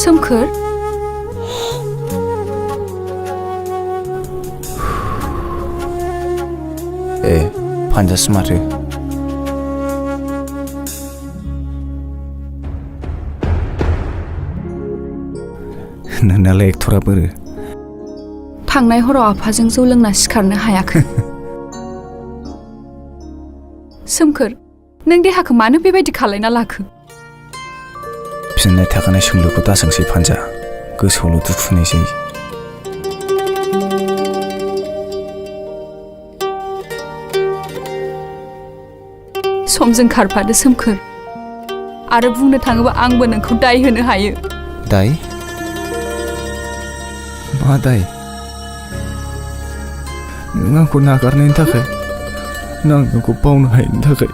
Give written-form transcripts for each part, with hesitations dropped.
सोमखोर ए फानजासो माथो नोंनालाय एक्टरा बोरो थांनाय हराव आफाजों जौ लोंना सिखारनो हायाखै सोमखोर नों देहाखौ मानो बेबायदि खालायना लाखो फिननाय थाखानाय सोंलुखौ दासोंसै फानजा गोसोआवल' दुखुनायसै समजों खारफादो सोमखोर आरो बुंनो थाङोबा आंबो नोंखौ दाय होनो हायो दाय मा दाय नों आंखौ नागारनायनि थाखाय आं नोंखौ बावनो हायैनि थाखाय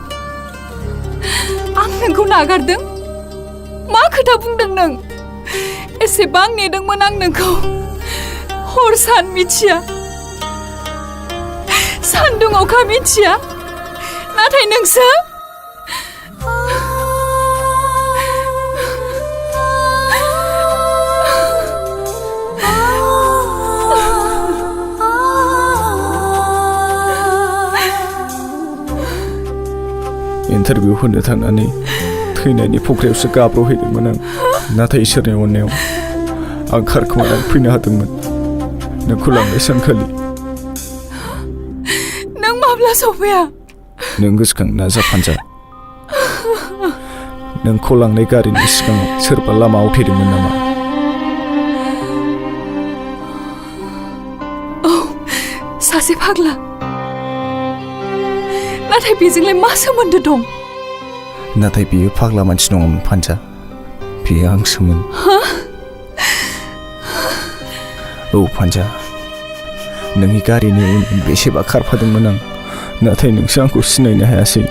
आं नोंखौ नागारदों मा खोथा बुंदों नों एसेबां नेदोंमोन आं नोंखौ हर सान मिथिया सान्दुं अखा मिथिया नाथाय नोंसो इन्टारभिउ होनो थांनानै थैनायनि फख्रियावसो गाब्र'हैदोंमोन आं नाथाय इसोरनि अननायाव आं खारखोमानानै फैनो हादोंमोन नोंखौ लांनाय सानखालि नों माब्ला सफैया नों गोसोखांनो नाजा फानजा नोंखौ लांनाय गारिनि सिगाङाव सोरबा लामा आवथेदोंमोन नामा औ सासे फाग्ला नाथाय बेजोंलाय मा सोमोन्दो दं नाथाय बियो फाग्ला मानसि नङामोन फानजा बियो आंसोमोन औ फानजा नोंनि गारिनि उन बेसेबा खारफादोंमोन आं नाथाय नोंसो आंखौ सिनायनो हायासै